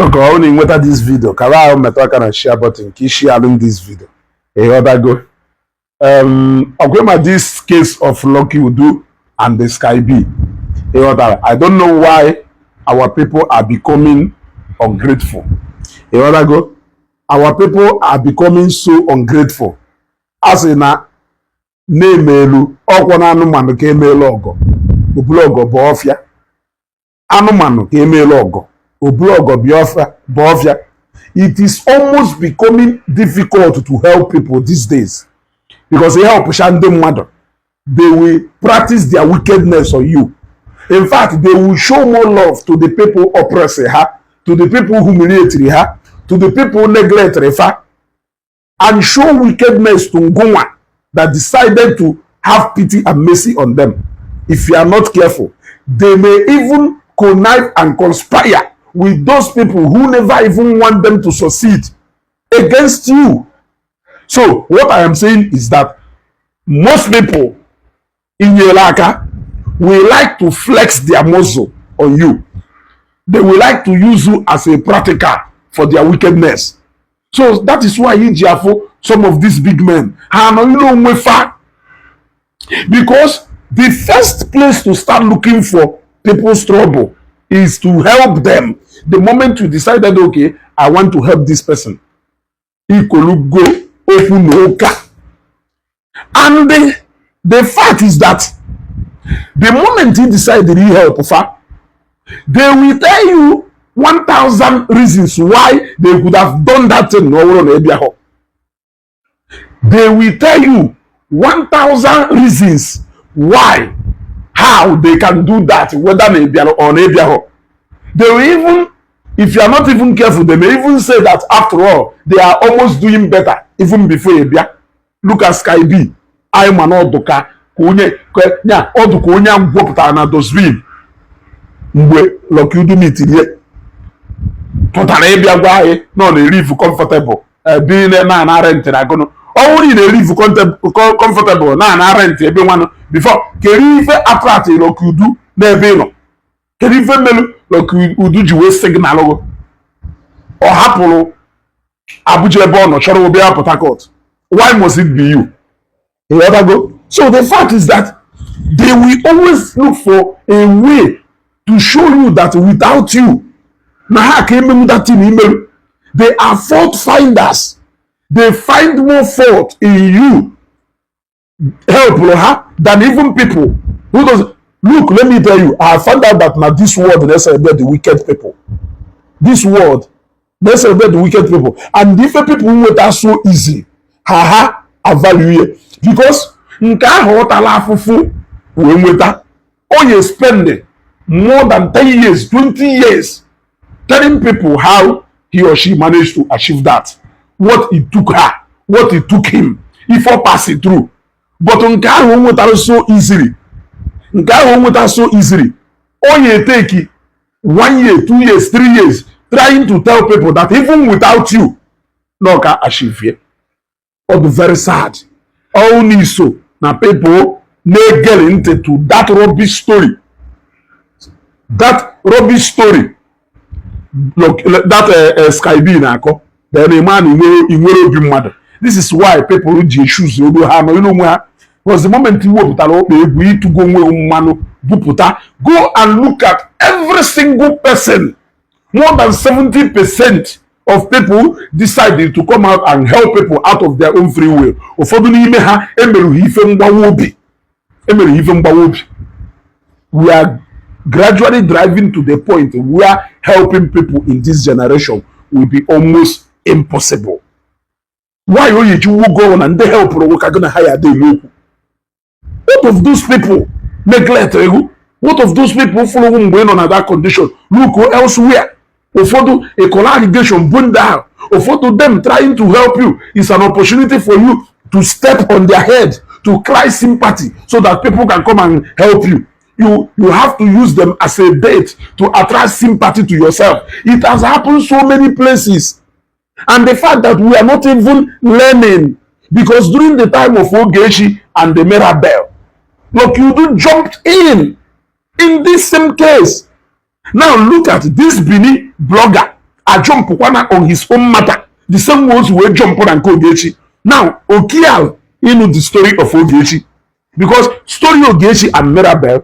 Biko, ka ọ na ịnweta this video, kara ahụ metụ aka na share button ka ị share this video. Ịghọtago? Ọkwema this case of Lucky Udu and the Sky B, ịghọtara? I don't know why our people are becoming ungrateful. Ịghọtago? Our people are becoming so ungrateful. A sị na na-emelu ọkwọ na anụmanụ ka emeela ọgọ, obulu ọgọ bụ ọfịa. Anụmanụ ka emeela ọgọ, obulu ọgọ bụ ọfịa. It is almost becoming difficult to help people these days, because ihe helpụcha ndị mmadụ, they will practice their wickedness on you. In fact, they will show more love to the people oppressing ha, to the people humiliating ha, to the people neglecting fa, and show wickedness to ngụnwa that decided to have pity and mercy on them. If you are not careful, they may even connive and conspire with those people who never even want them to succeed against you. So what I am saying is that most people inyere aka will like to flex their muscle on you. They will like to use you as a practical for their wickedness. So that is why iji afụ some of these big men, ha anọ ile onwe fa, because the first place to start looking for people's trouble is to help them. The moment you decided, "Okay, I want to help this person," ikolugo okwu na ụka. And the fact is that the moment you decide to help fa, they will tell you 1000 reasons why they could have done that thing na ọ bụrụ na ị bịa hụ. They will tell you 1000 reasons why, how they can do that, whether na ị bịara or na ị bịa hụ. They will even, if you are not even careful, they may even say that after all, they are almost doing better even before ị bịa. Look at Sky B. Anyị ma na ọdụ ka onye ya ọdụ ka onye ahụ gwọpụtara na dustbin mgbe Lucky Udu meetirie pụtara ịbịa gwa anyị na ọ na-elive comfortable ebe na-ana rent na agụnụ. Ọ bụrụ ị na-elive comfortable na-ana rent ebe nwanụ before, kedu ife attract Lucky Udu n'ebe ị nọ? Kedu ife melu Lucky Udu ji wee signal gụ ọ hapụrụ Abuja ebe ọ nọ chọrọ bịa Port Harcourt? Why must it be you? Ịghọtago? So the fact is that they will always look for a way to show you that without you, na ha ka emenwu that thing imeru. They are fault finders. They find more fault in you help ha than even people who does. Look, let me tell you, I found out that na this world dey celebrate the wicked people. This world dey celebrate the wicked people, and ife people nweta so easy, ha avalue ya, because nke ahụ ọ tara afụfụ wee nweta, onye spend more than 10 years, 20 years telling people how he or she managed to achieve that, what it took her, what it took him, if ọ pass it through. But nke ahụ o nwetara so easily, nke ahụ o nwetara so easily, onye take one year, 2 years, 3 years trying to tell people that even without you, no ka achieve. Ọ dị very sad. All n'iso na people na-egere ntị to that rubbish story, that rubbish story. Look, that Sky B na-akọ, then a man inwere obi mmadụ. This is why people ji choose olu ha nọ onwe ha, because the moment i wepụtara ọkpa egwu ịtụgo onwe mmanụ bupụta. Go and look at every single person. More than 70% of people decided to come out and help people out of their own free will. Ụfọdụ n'ime ha emerụghị ife mgbawa obi, emerụghị ife mgbawa obi. We are gradually driving to the point where helping people in this generation will be almost impossible. Why o yi wugo na ndị helpụrụ ka gị na ha ya ada eme okwu? What of those people neglect ego? What of those people fụrụ mgbe ị nọ na that condition, look elsewhere? Ụfọdụ ịkọrọ allegation bụ ndị ahụ. Ụfọdụ, them trying to help you is an opportunity for you to step on their head, to cry sympathy so that people can come and help you. You have to use them as a bait to attract sympathy to yourself. It has happened so many places. And the fact that we are not even learning, because during the time of Ogechi and the Mirabel, Lucky Udu jumped in this same case. Now look at this Bini blogger. Ajumpụkwana on his own matter the same way o si wee jump na nke Ogechi. Now okial ịnụ the story of Ogechi, because story Ogechi and Mirabel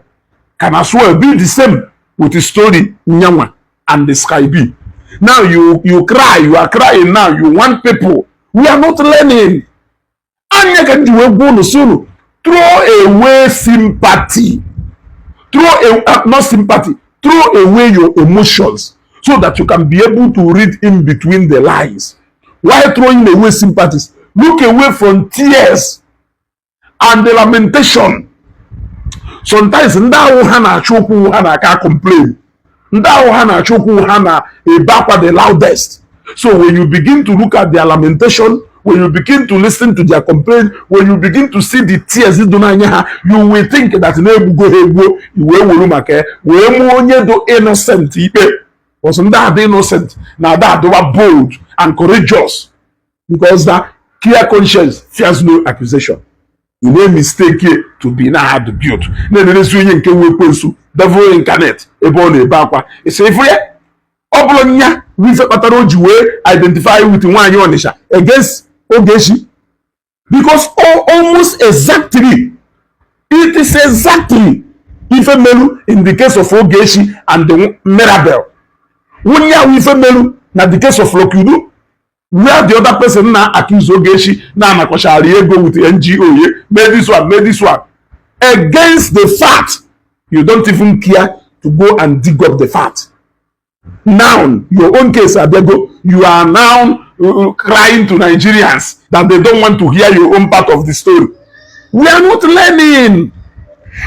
can as well be the same with the story Nyanwa and the Sky B. Now you cry, you are crying now, you want people. We are not learning. Anya ka ndị wee gwa unu si unu throw away sympathy, throw a, not sympathy, throw away your emotions so that you can be able to read in between the lines. While throwing away sympathies, look away from tears and the lamentation. Sometimes ndị ahụ ha na-achọ okwu, ha na-aka complain. Ndị ahụ ha na-achọ okwu, ha na-ebe akwa the loudest. So when you begin to look at their lamentation, when you begin to listen to their complaint, when you begin to see the tears dị n'anya ha, you will think that na-egbugo ha egbuo. Wee wuru maka ya wee mụọ onye dị innocent ikpe ọsọ. Ndị adị innocent na ada adịwa bold and courageous because that clear conscience fears no accusation. You na mistake to be na hard build na-enerezi onye nke nwe ekwensu, devil incarnate, ebe ọ na-ebe akwa isi ifu ya. Ọ bụrụ nya bụ ife kpatara o ji wee identify with nwaanyị Ọnịsha against Ogechi, because almost exactly, it is exactly ife melu in the case of Ogechi and the Mirabel, nwunye ahụ, ife melu na the case of Lucky Udu, where the other person na accuse Ogechi na anakọchara ego with NGO ye, made this one, made this one against the fact. You don't even care to go and dig up the fact. Now your own case abego, you are now crying to Nigerians that they don't want to hear your own part of the story. We are not learning,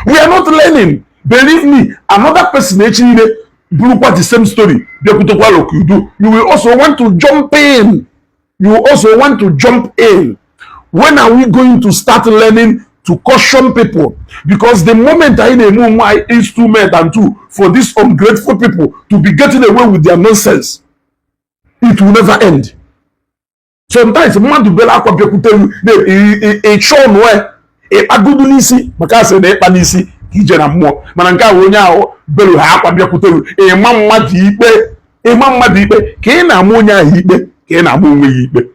we are not learning. Believe me, another person echi niile burukwa the same story bịakwutekwa Lucky Udu, you will also want to jump in, you will also want to jump in. When are we going to start learning to caution people? Because the moment anyị na-eme onwe anyị instrument and tool for these ungrateful people to be getting away with their nonsense, it will never end. Sometimes mmadụ bere akwa bịakwute ịchọ nụọ ịkpagodu n'isi maka asị na ịkpa n'isi ka ije na mmụọ, mana nke a bụ onye ahụ belu ha akwa bịakwute ịma mmadụ ikpe, ịma mmadụ ikpe ka ị na-ama onye ahụ ikpe, ka ị na-ama onwe ya ikpe.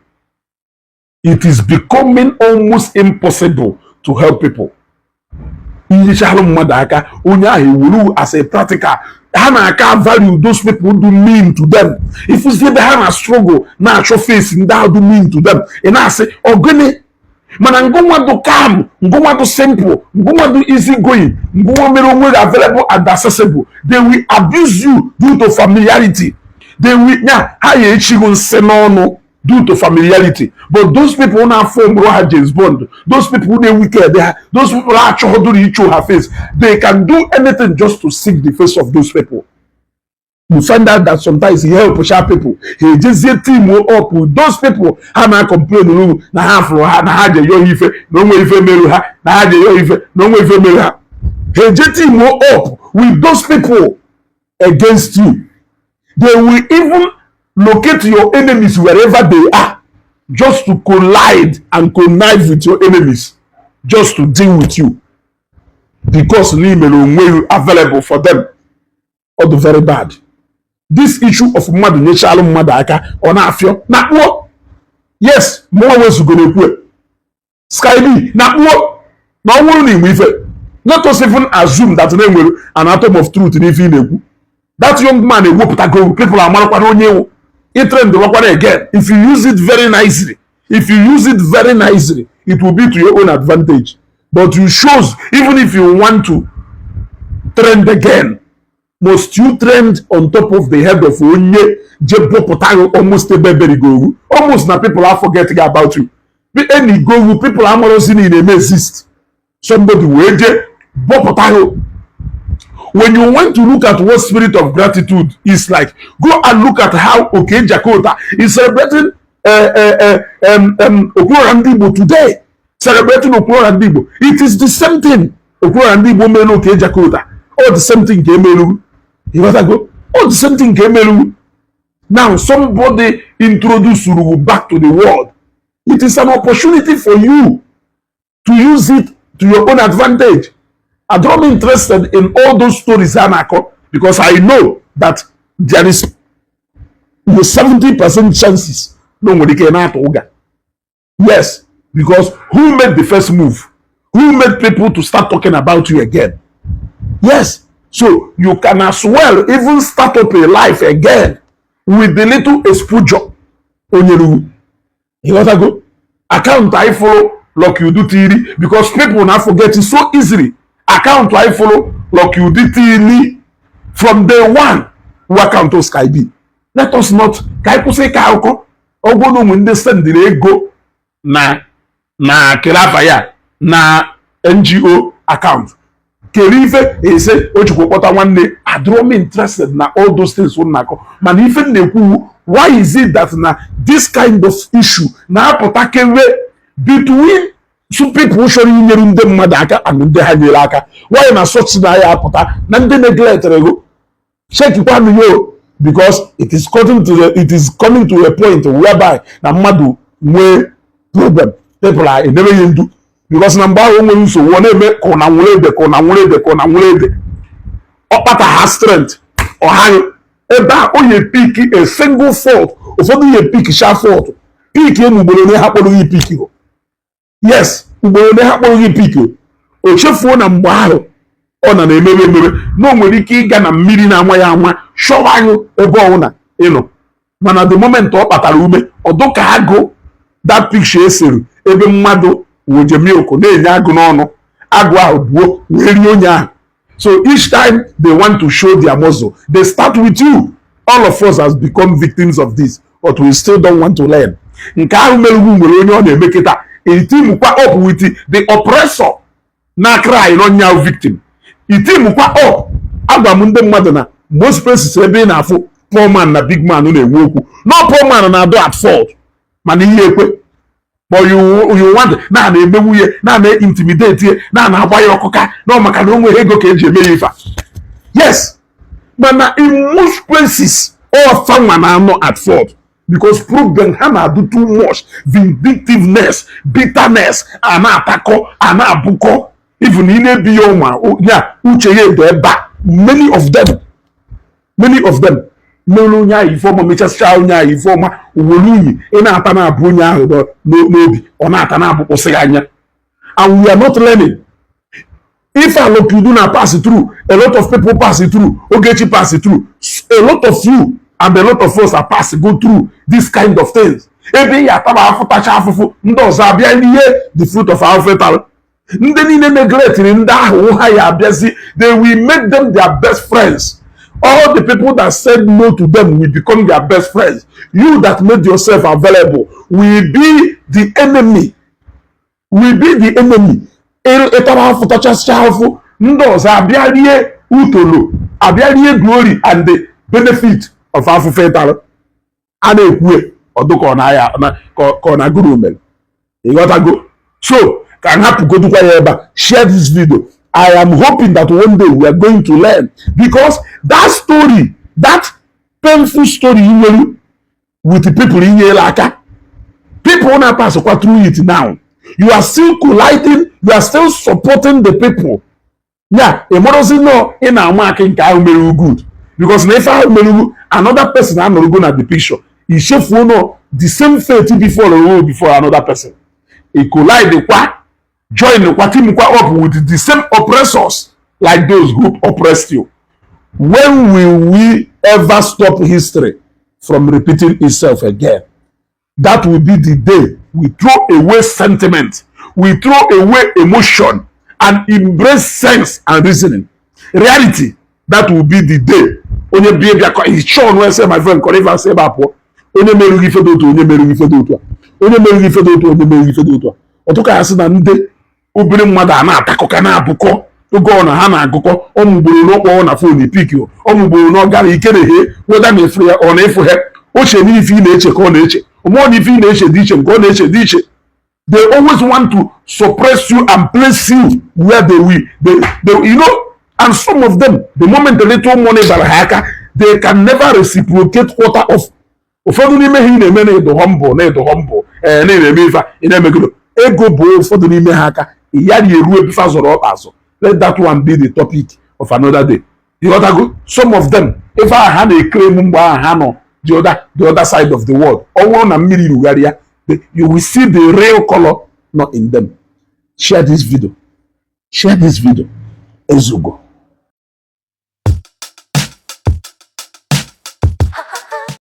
It is becoming almost impossible to help people. Inyechalụ mmadụ aka, onye ahụ ewuru as a practical. Ha na-aka value those people do mean to them. Ifuzi ebe ha na struggle na-achọ face ndị ahụ do mean to them, ị na-asị ọgịnị? Mana ngụnwa dị calm, ngụnwa dị simple, ngụnwa dị easy going, ngụnwa mere onwe gị available and accessible, they will abuse you due to familiarity. They will nya ha ya echighị nsị n'ọnụ due to familiarity. But those people na-afọ mụrụ ha James Bond, those people na-wicked ha, those people achọghọdụrụ icho ha face, they can do anything just to seek the face of those people. You find out that sometimes he help sharp people, ha ejezie team up with those people ha na complain n'ugwu na ha fụrụ ha na ha je yọọ ife na onwe ife merụ ha, na ha je yọọ ife na onwe ife merụ ha. Ha eje team up with those people against you. They will even locate your enemies wherever they are just to collide and connive with your enemies, just to deal with you, because n'imere onwe you available for them. Ọ dị very bad, this issue of mmadụ nyechalụ mmadụ aka, ọ na-afịọ na kpuo. Yes, mụnwa wezugoro ekwu Sky B na kpuo na ọ nwụrụ na igbe ife. Let us even assume that na enwere an atom of truth n'ife ị na-ekwu. That young man ewepụtago, people amarakwana onye ewu itrend wakwana again. If you use it very nicely, if you use it very nicely, it will be to your own advantage. But you chose, even if you want to trend again, must you trend on top of the head of onye je bọpụta gị almost ebe eberigo almost na people are forgetting about you? Any go people amarozi na ị na-eme exist, somebody wee je bọpụta gị. When you want to look at what spirit of gratitude is like, go and look at how Oke Jakota is celebrating Okwuluora Ndị Igbo today, celebrating Okwuluora Ndị Igbo. It is the same thing Okwuluora Ndị Igbo mere Oke Jakota. All the same thing ka emeru. You gotta go. All the same thing ka emeru. Now somebody introduce you back to the world. It is an opportunity for you to use it to your own advantage. I'm not interested in all those stories a na-akọ because I know that there is With 70% chances na o nwere ike na-atụ ụga. Yes, because who made the first move? Who made people to start talking about you again? Yes, so you can as well even start up a life again with the little exposure o nyere. Ịghọtago? Account anyị fụrụ Lucky Udu tiri, because people na forget it so easily. Account anyị fụrụ Lucky Udu tiri from day one wụ account Sky B. Let us not, ka anyị kwụsị ịka akụkọ ọgwụ na ụmụ ndị sendịrị ego na kelafa ya na NGO account kere ife ese o jikwa kpọta nwanne. Adịrọ m interested na all those things unu na-akọ, mana ife m na-ekwu, why is it that na this kind of issue na-apụta kewe between two people chọrọ inyere ndị mmadụ aka and ndị ha nyere aka? Why na such na ya apụta na ndị neglectere ego? Chekikwanụ yo, because it is coming to a point whereby na mmadụ nwee problem, people are edebe ya ndu, because na mgbe ahụ o nwere nsogbu, ọ na-eme ka ọ na nwere ede, ka ọ na nwere ede, ka ọ na nwere ede. Ọ kpata ha strength ọ haghị ebe a, o ye pick a single fault. Ụfọdụ ye pick sha fault, pick enu ugboro ole ha kpọrọ gị pick o. Yes, ugboro ole ha kpọrọ gị pick o. O chefuo na mgbe ahụ ọ na na-emebe emebe na o nwere ike ịga na mmiri na-ama ya ama chọwa anyụ ebe ọbụla ịnọ. Mana the moment ọ kpatara ume, ọ dụka agụ, that picture esere ebe mmadụ weje milk na-enye agụ n'ọnụ, agụ ahụ buo wee rie onye ahụ. So each time they want to show their muscle, they start with you. All of us has become victims of this, but we still don't want to learn. Nke ahụ merugwu nwere onye ọ na-eme kịta etimkwa up with the oppressor na cry n'ọnya victim itimkwa up. Agwa m ndị mmadụ na most places ebe ị na-afụ poor man na big man na-enwe okwu, no, poor man na-adụ at fault, mana ihe ekwe. But you want na na-eme nwunye na na intimidate ye, na na-agba ya ọkụka na maka na o nwere ego ka eji eme ya ife a. Yes, mana in most places, all fanwa na-anọ at fault, because problem ha na-adụ too much, vindictiveness, bitterness, a na-atakọ, a na-abụkọ. Even ị na-ebi ya ụma ya, uche ya edo ebe a. Many of them, many of them mere onye ahụ ife ọma, mechasịcha onye ahụ ife ọma, uwere unyi ị na-ata na-abụ onye ahụ n'obi, ọ na-ata na-abụkpụsị anya. And we are not learning. If Alokiudu na pass through, a lot of people pass through. Ogechi pass through, a lot of you and a lot of us are pass go through this kind of things. Ebe ị ataba afụ, tacha afụfụ, ndị ọzọ abịa rie the fruit of afụfụ tara. Ndị niile neglectiri ndị ahụ, ha ya abịazi, they will make them their best friends. All the people that said no to them will become their best friends. You that made yourself available will be the enemy, will be the enemy. Ịtara afụ, tachasịcha afụ, ndị ọzọ abịa rie utolo, abịa rie glory and the benefit of afụfụ ịtara. A na-ekwu ọdụ ka ọ na-aya ka ọ na-agụrụ mere. Ịghọtago? So ka m hapụgodukwa ya ebe a. Share this video. I am hoping that one day we are going to learn, because that story, that painful story i nwere with the people inyere aka, people na pass kwa through it now. You are still colliding, you are still supporting the people. Ya ị marụzi nọ ị na-ama akị nke ahụ mere good, because na ife ahụ mere another person anọrọgo na the picture, ichefuo nọ the same fate before or before another person. Ị collide kwa, join kwa, team kwa up with the same oppressors like those who oppressed you. When will we ever stop history from repeating itself again? That will be the day we throw away sentiment, we throw away emotion and embrace sense and reasoning, reality. That will be the day. Onye bie bịa ịchọ ọnụ ese, my friend, kọrọ ife asị ebe a pụọ. Onye merụghị ife dị otu, onye merụghị ife dị otu a, onye merụghị ife dị otu, onye merụghị ife dị otu a. Ọtụka ya sị na ndị obere mmadụ a na-atakọka na-abụkọ oge ọ na ha na-agụkọ ọmụgboro n'ọkpọ na phone pick ọmụgboro na ọ gara ike na-ehe weda na efu ya, ọ na-efu ha oche n'ife ị na-eche ka ọ na-eche ọmụọ na ife ị na-eche dị iche, nke ọ na-eche dị iche. They always want to suppress you and place you where they will they and some of them, the moment the little money bara ha aka, they can never reciprocate quarter of. Ụfọdụ n'ime ha ị na-eme na ịdụ humble, na ịdụ humble, ee, na-eme ife a ị na-emegodo ego bụ ụfọdụ n'ime ha aka ya na eru ebifa zọrọ ọkpa azụ. Let that one be the topic of another day. Ịghọtago? Some of them, ife ahụ ha na-ekere m mgbe ahụ ha nọ the other side of the world. Ọ bụrụ na mmiri rugharịa, you will see the real color not in them. Share this video, share this video. Ezugo.